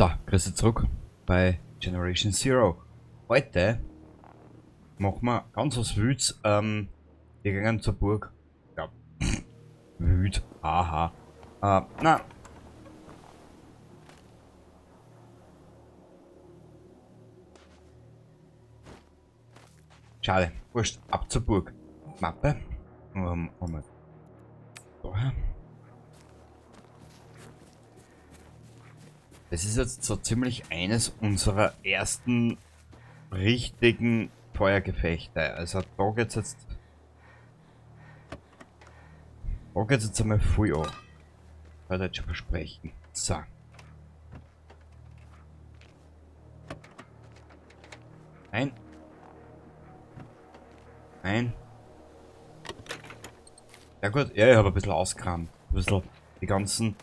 So, grüß dich zurück bei Generation Zero. Heute machen wir ganz was Wildes. Wir gehen zur Burg. Ja. Wild. Aha. Na. Schade. Wurscht. Ab zur Burg. Mappe. Einmal. Daher. Das ist jetzt so ziemlich eines unserer ersten richtigen Feuergefechte. Also da geht's jetzt. Da geht's jetzt einmal voll an. Kann ich jetzt schon versprechen. So. Nein. Nein. Ja gut, ja, ich habe ein bisschen ausgerammt. Ein bisschen die ganzen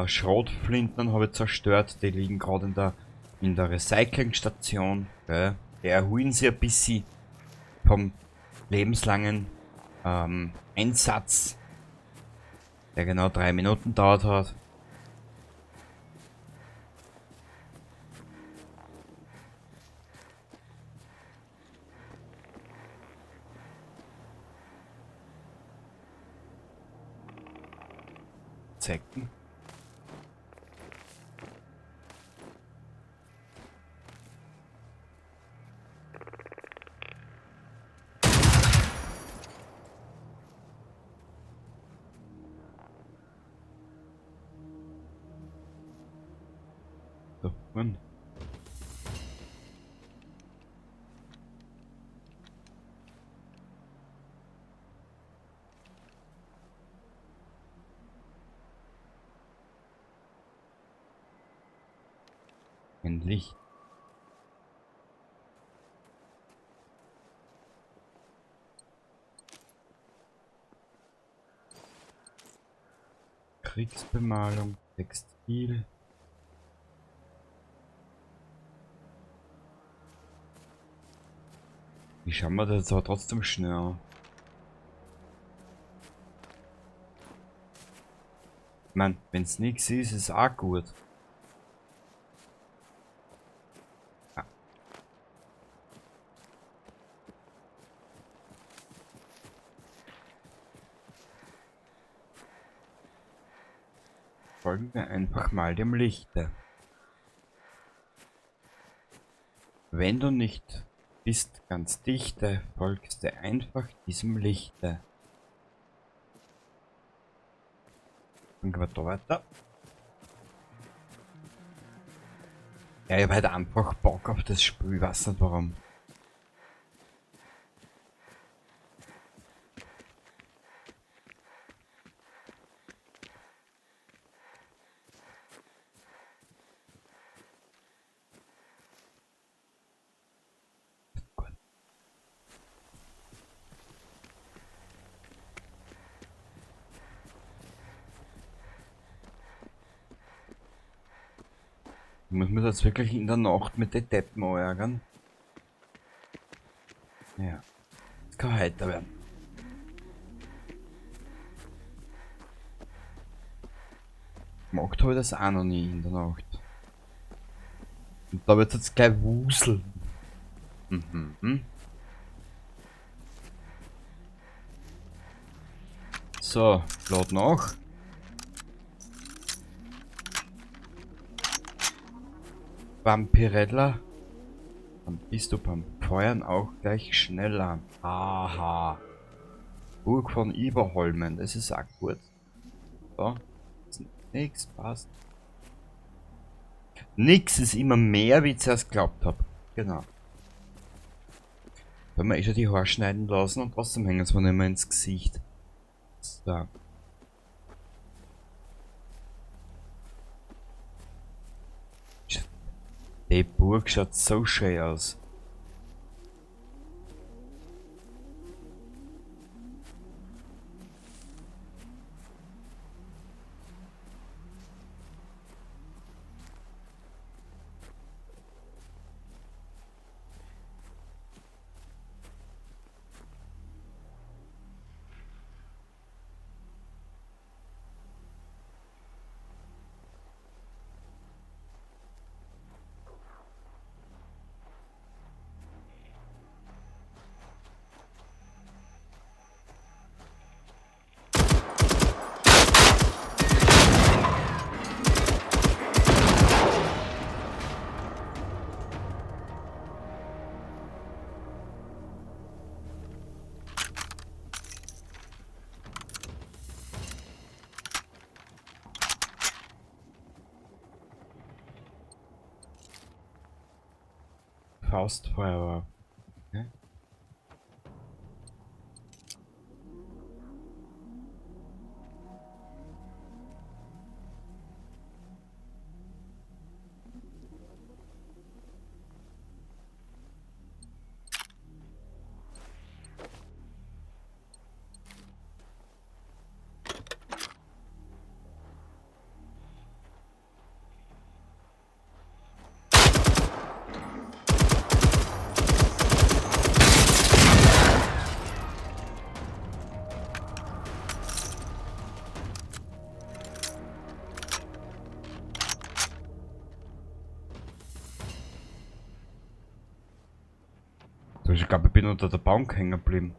Schrotflinten habe ich zerstört, die liegen gerade in der Recyclingstation. Gell? Die erholen sich ein bisschen vom lebenslangen Einsatz, der genau 3 Minuten dauert hat. Zecken. Da vorne. Ein Licht. Kriegsbemalung, Textil. Ich schau mir das jetzt aber trotzdem schnell an. Ich mein, wenn's nix ist, ist auch gut. Ah. Folgen wir einfach mal dem Lichte. Wenn du nicht bist ganz dichte, folgst du einfach diesem Lichte. Dann gehen wir da weiter. Ja, ich hab halt einfach Bock auf das Spiel, ich weiß nicht warum. Muss man das wirklich in der Nacht mit den Deppen ärgern? Ja. Das kann heiter werden. Gemacht habe ich das auch noch nie in der Nacht. Und da wird's jetzt gleich wuseln. So, lad nach. Vampirella. Dann bist du beim Feuern auch gleich schneller. Aha. Burg von Iverholmen, das ist auch gut. So. Nix passt. Nix ist immer mehr, wie ich zuerst geglaubt hab. Genau. Wenn wir eh schon die Haare schneiden lassen und trotzdem hängen sie mir nicht mehr ins Gesicht. So. Die Burg schaut so schön aus. Faustfeuerwaffe. Okay. Ich glaube, ich bin unter der Bank hängen geblieben.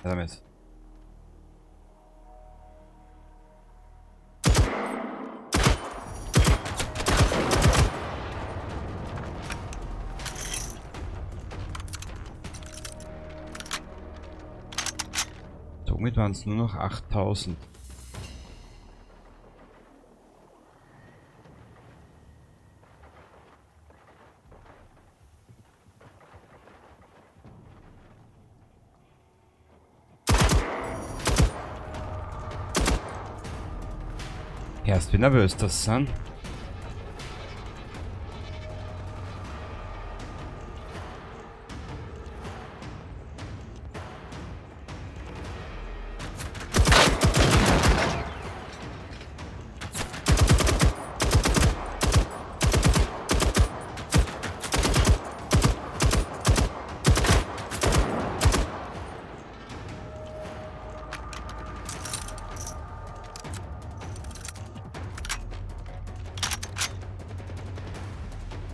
Ja, damit. Somit waren es nur noch 8000. Erst wie nervös das sind.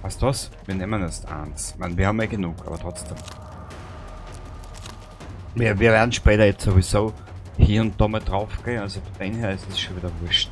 Weißt du was? Wir nehmen erst eins. Ich meine, wir haben ja genug, aber trotzdem. Wir werden später jetzt sowieso hier und da mal drauf gehen, also von dem her ist es schon wieder wurscht.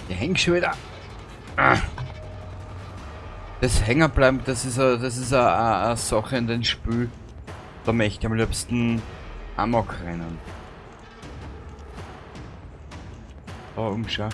Der hängt schon wieder. Das Hängerbleiben, das ist eine Sache in den Spiel. Da möchte ich am liebsten Amok rennen. Da umschau.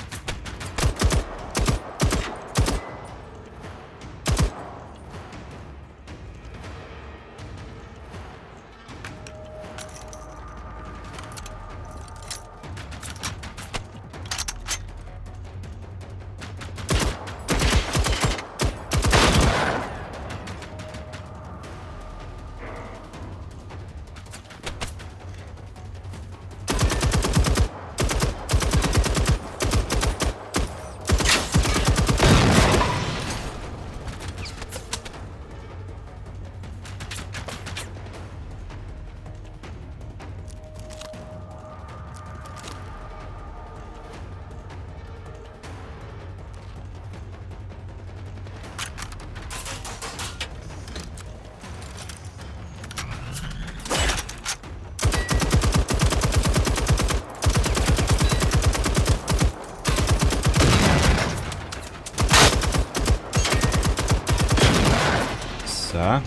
So.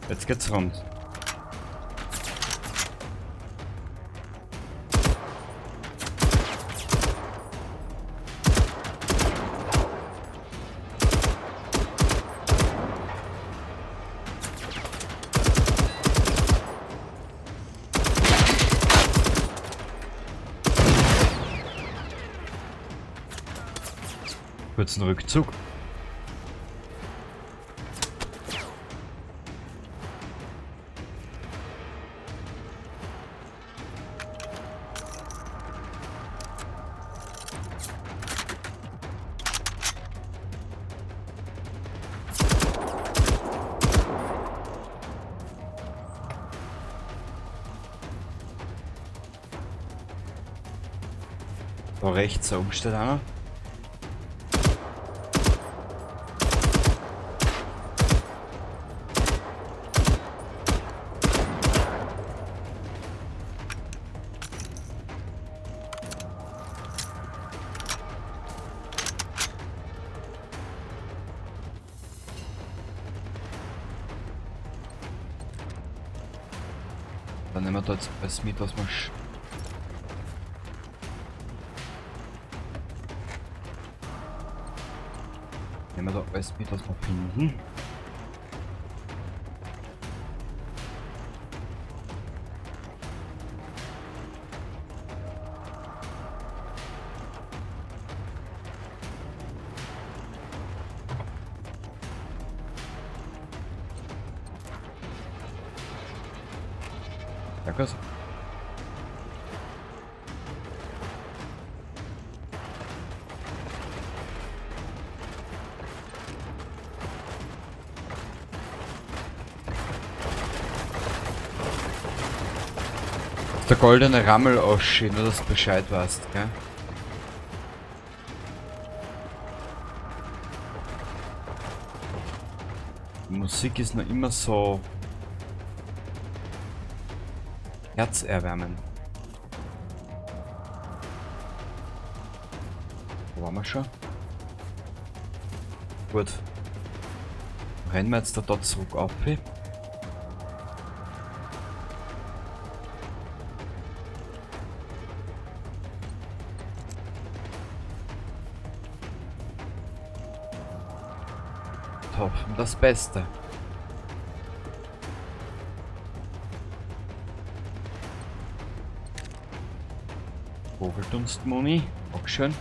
Jetzt geht's rund. Kurzen Rückzug. Da rechts da oben steht einer. Dann nehmen wir da jetzt alles mit, was wir nehmen wir da alles mit, was wir finden. Danke. Der goldene Rammel ausschied, nur dass du Bescheid weißt, gell? Die Musik ist noch immer so herzerwärmend. Wo waren wir schon? Gut. Rennen wir jetzt da zurück auf. Hoffen das Beste. Vogeldunstmoni, auch schön.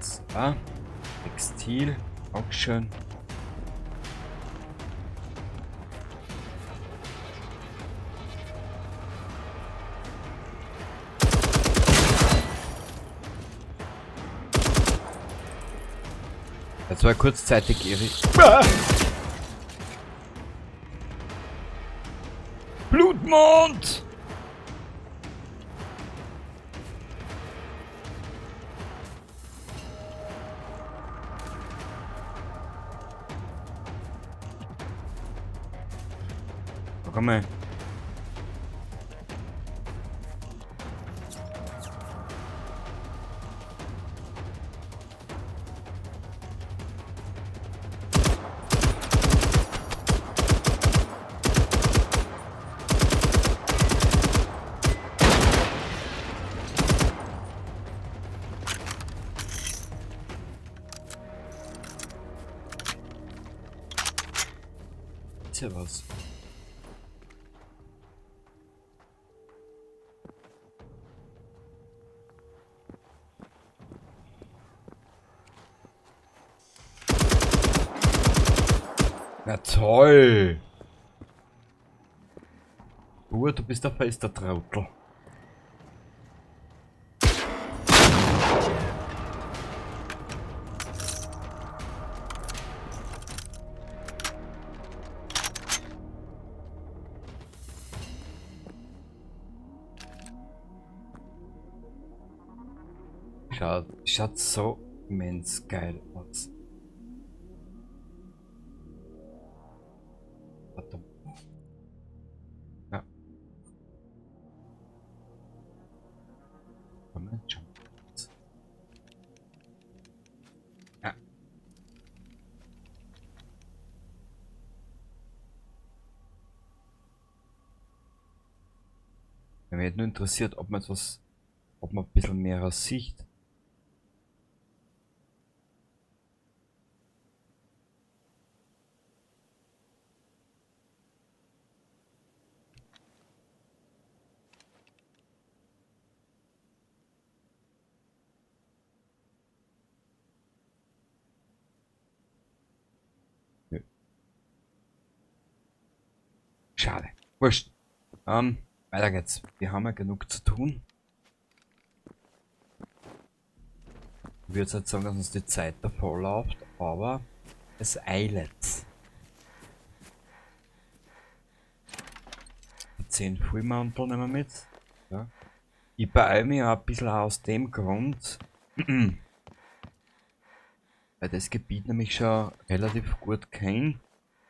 So, Textil, auch schön. Das war kurzzeitig irre. Ah! Blutmond! Komm mal. Ist ja was. Na toll! Gut, du bist der fester Trottel. Schaut so immens geil aus. Warte. Ja. Moment, schau. Ja. Mich hätte nur interessiert, ob man etwas, ob man ein bisschen mehr sieht. Schade. Wurscht. Weiter geht's. Wir haben ja genug zu tun. Ich würde jetzt nicht sagen, dass uns die Zeit davonläuft, aber es eilt. 10 Fullmantel nehmen wir mit. Ja. Ich beeile mich auch ein bisschen aus dem Grund, weil das Gebiet nämlich schon relativ gut kenne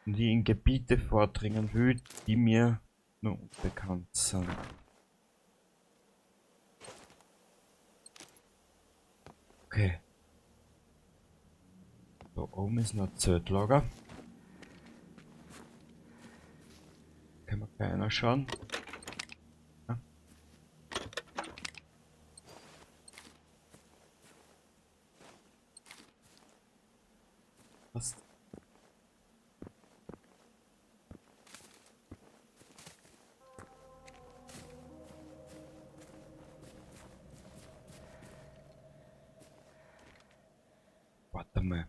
und ich in Gebiete vordringen will, die mir nur unbekannt sind. Okay. Da oben ist noch ein Zeltlager. Können wir gleich reinschauen. Ja. Passt. Warte mal.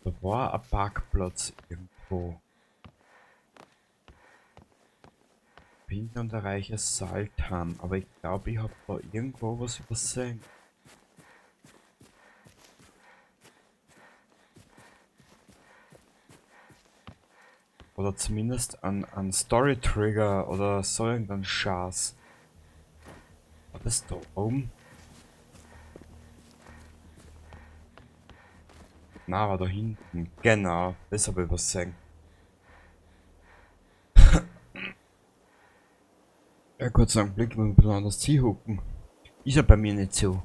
Da war ein Parkplatz irgendwo. Finde und erreiche Salthamn, aber ich glaube, ich hab da irgendwo was übersehen. Oder zumindest an Story Trigger oder so irgendein Schatz. War das da oben? Na, war da hinten. Genau, das hab ich übersehen. Ja, kurz einen Blick, muss ein bisschen anders zuhucken. Ist ja bei mir nicht so.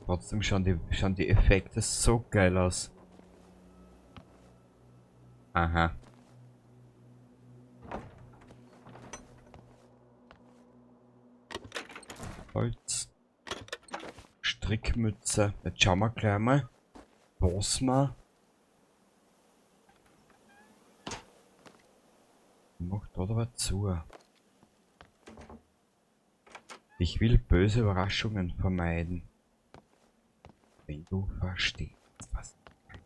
Trotzdem schauen die Effekte so geil aus. Aha. Holz. Strickmütze. Jetzt schauen wir gleich mal, was wir macht da aber zu. Ich will böse Überraschungen vermeiden. Wenn du verstehst, was ich meine.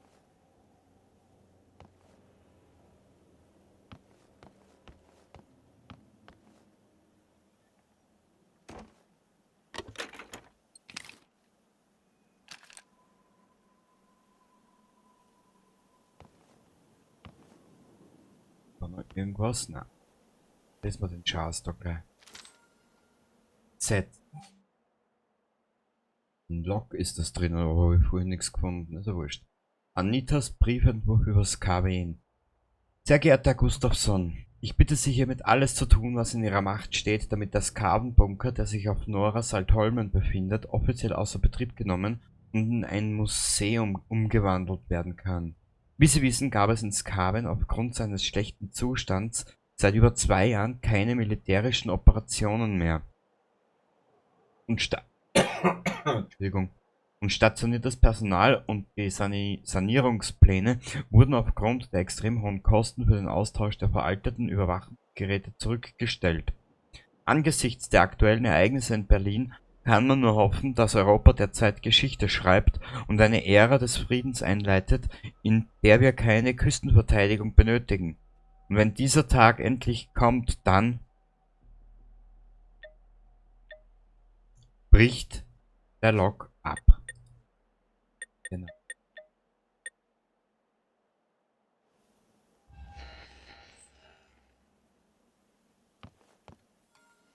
War noch irgendwas? Nein. Das war den Chars da gleich. Z. Ein Log ist das drin, aber habe ich vorhin nichts gefunden, ist ja wurscht. Anitas Briefentwurf über Skaven. Sehr geehrter Herr Gustafsson, ich bitte Sie hiermit alles zu tun, was in Ihrer Macht steht, damit der Skaven-Bunker, der sich auf Norra Saltholmen befindet, offiziell außer Betrieb genommen und in ein Museum umgewandelt werden kann. Wie Sie wissen, gab es in Skaven aufgrund seines schlechten Zustands seit über 2 Jahren keine militärischen Operationen mehr. Und Entschuldigung. Und stationiertes Personal und die Sanierungspläne wurden aufgrund der extrem hohen Kosten für den Austausch der veralteten Überwachungsgeräte zurückgestellt. Angesichts der aktuellen Ereignisse in Berlin kann man nur hoffen, dass Europa derzeit Geschichte schreibt und eine Ära des Friedens einleitet, in der wir keine Küstenverteidigung benötigen. Und wenn dieser Tag endlich kommt, dann bricht der Log ab. Genau.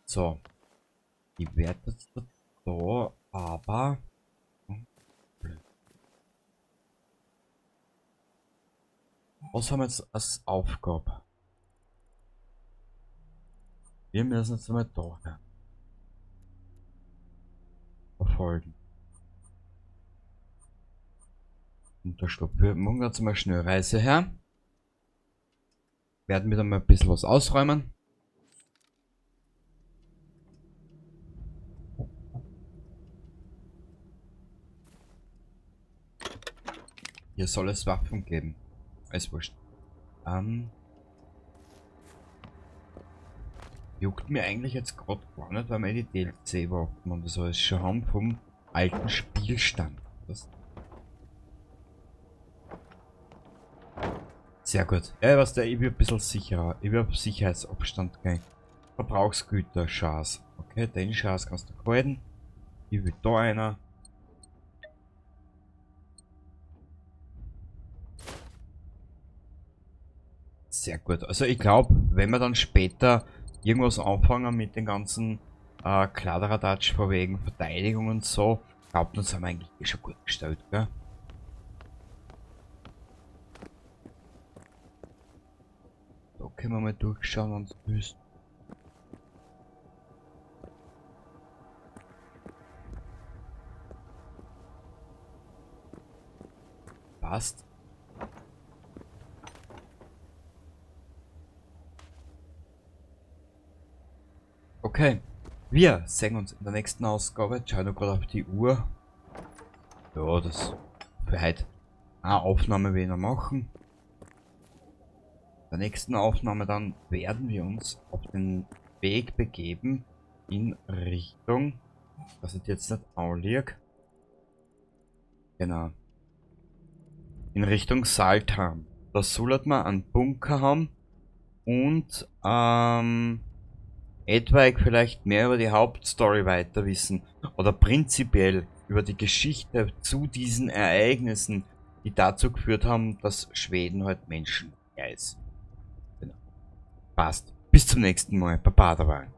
So. Ich werde jetzt da, aber... Was haben wir jetzt als Aufgabe? Wir müssen jetzt einmal da her. Verfolgen. Und da stopp. Wir machen jetzt mal Schnellreise her. Werden wieder mal ein bisschen was ausräumen. Hier soll es Waffen geben. Alles wurscht. Juckt mir eigentlich jetzt grad gar nicht, weil wir die DLC-Waffen und das alles schon haben vom alten Spielstand. Das Sehr gut. Ja, was der, ich will ein bisschen sicherer. Ich will auf Sicherheitsabstand gehen. Verbrauchsgüter, Schaß. Okay, den Schaß kannst du halten. Ich will da einer. Sehr gut. Also ich glaub, wenn wir dann später irgendwas anfangen mit den ganzen Kladderadatsch von wegen Verteidigung und so, glaubt uns haben wir eigentlich eh schon gut gestellt, gell? Da können wir mal durchschauen, wenn's willst. Passt. Okay, wir sehen uns in der nächsten Ausgabe. Schau noch gerade auf die Uhr. Ja, das für heute eine Aufnahme will ich noch machen. In der nächsten Aufnahme dann werden wir uns auf den Weg begeben in Richtung, was ich jetzt nicht anlieg. Genau. In Richtung Salthamn. Da soll man einen Bunker haben und etwaig vielleicht mehr über die Hauptstory weiter wissen oder prinzipiell über die Geschichte zu diesen Ereignissen, die dazu geführt haben, dass Schweden halt menschenleer ist. Genau. Passt. Bis zum nächsten Mal. Baba dabei.